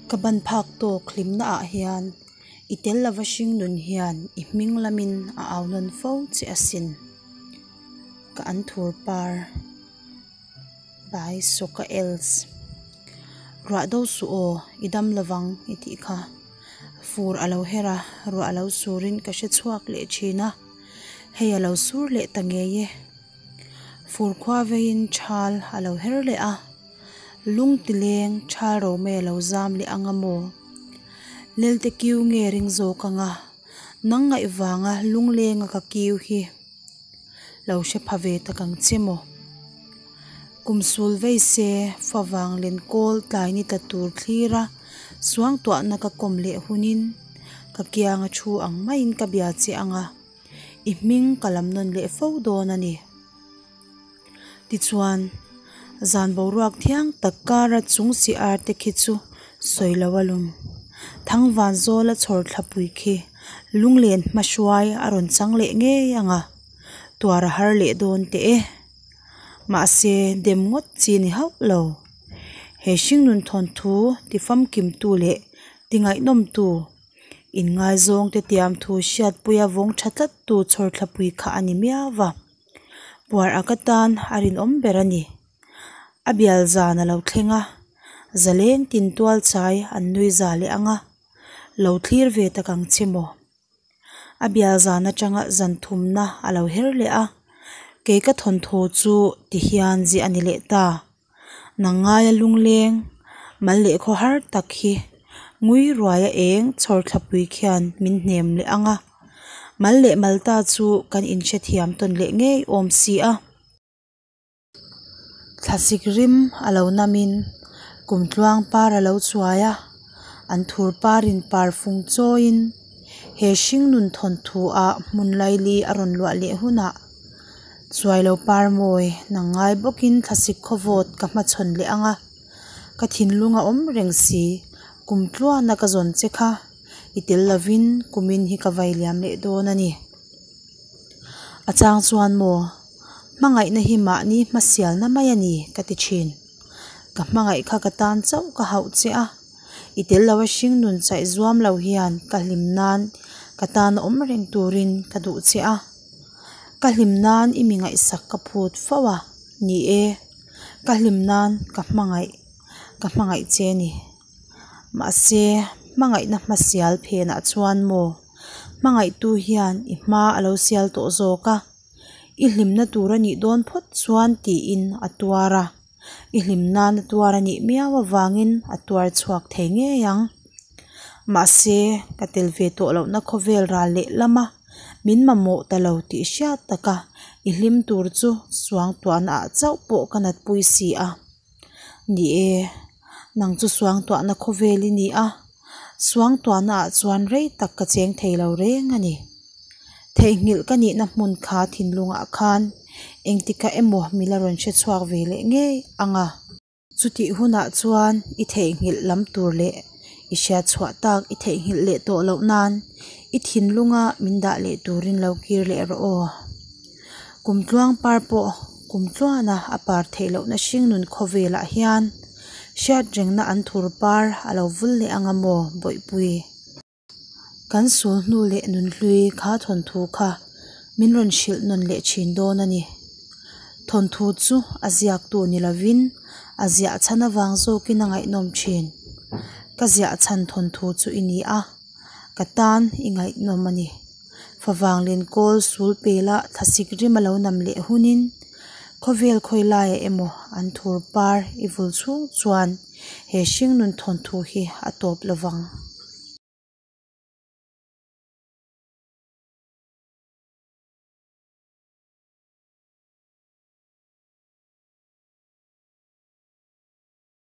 Ka ban phak tawk hlimna ah hian i tel lova hringnun hian i hming lamin a au nawn fo che asin. Ka an thur par by Soka Els. Ruah do suh aw, i dam lovang i tih kha. Fur a lo her a, ruah a lo surin ka hre chhuak leh thin a, hei a lo sur leh ta ngei e. Fur khua veiin thal a lo her leh a. Lung ti leng thal ro mai a lo zam leh ang a maw? Lelte kiu nge ring zawk ang a, nang ngaih vanga lunglenga ka kiu hi lo hre pha ve tak ang che maw? Kum sul vei se favang len kawl tlai ni tla tur thlir a, suangtuahna ka kawm leh hunin ka kianga thu ang maiin ka bia che ang a, i hming ka lam nawn leh fo dawn a ni. Tichuan, zan boruak thiang tak kara chung si ar te khi chu sawi lo a lum. Thangvan zawla chhawr thlapui khi lunglen hmahruai a rawn chang leh ngei ang a, tuar a har leh dawn teh e. Mahse, dem ngawt chi ni hauh lo. He hringnun thawnthu tifamkimtu leh tingaihnawmtu inngaizawngte tiamthu hriatpuia vawng tha tlattu chhawr thlapui kha a ni miau va. Puar a ka tan a rinawm ber a ni. A bial zan a lo thleng a, zaleng tin tual chai an nui za leh ang a, lo thlir ve tak ang che maw? A bial zan atanga zan thumna a lo her leh a, kei ka thawnthaw chu ti hian ziah a ni leh ta. Nang ngaia lungleng, mal leh khaw har tak hi ngui ruaia eng chhawr thlapui khian min hnem leh ang a, mal leh mal ta chu kan inhrethiam tawn leh ngei awm si a. Thlasik rim a lo namin kumtluang par a lo chuai a, an thur parin par fung chawiin he hringnun thawnthu ah hmun laili a rawn luah leh hunah Chuai lo par mawi nang ngai bawkin thlasik khawvawt ka hmachhawn leh ang a, ka thinlung a awm reng si, kum tluana ka zawn che kha i tel lovin kumin hi ka vai liam leh dawn a ni. A chang chuan maw, hmangaihna hi mahni hmasialna mai a ni ka ti thin. Ka hmangaih kha ka tan chauh ka hauh che a, i tel lo a hringnun chaih zuam lo hian ka hlim nan ka tan a awm reng turin ka duh che a. Ka hlim nan i mi ngaihsak ka phut fo a, ni e, ka hlim nan ka hmangaih, ka hmangaih che a ni. Mahse, hmangaihna hmasial phenah chuan maw, hmangaihtu hian i hma a lo sial tawh zawk a, i hlimna tur a nih dawn phawt chuan tiin a tuar a, i hlim nan a tuar a nih miau avangin a tuar chhuak thei ngei ang. Mahse, ka tel ve tawh lohna khawvel ral leh lama min mamawh ta lo tih hriat taka i hlim tur chu suangtuahna ah chauh pawh ka natpui si a. Ni e, nang chu suangtuahna khawvel i ni a, suangtuahna ah chuan rei tak ka cheng thei lo reng a ni. Theihnghilh ka nihna hmun kha thinlungah khan engtikah emaw mi la rawn hre chhuak ve leh ngei ang a. Chutih hunah chuan i theihnghilh lam tur leh i hriat chhuah tak i theihnghilh leh tawh loh nan i thinlunga min dah leh turin lo kir leh rawh aw. Kumtluang par pawh kumtluana a par theih lohna hringnun khawvelah hian hriatrengna an thur par a lo vul leh ang a maw Bawihpui? Kan sul hnu leh nunhlui kha thawnthu kha min rawn hrilh nawn leh thin dawn a ni. Thawnthu chu a ziaktu ni lovin a ziah chhan avang zawkin a ngaihnawm thin. Ka ziah chhan thawnthu chu i ni a, ka tan i ngaihnawm a ni. Favang lenkawl sul pela thlasik rim a lo nam leh hunin khawvel khawi laiah emaw an thur par i vul chhung chuan he hringnun thawnthu hi a tawp lovang.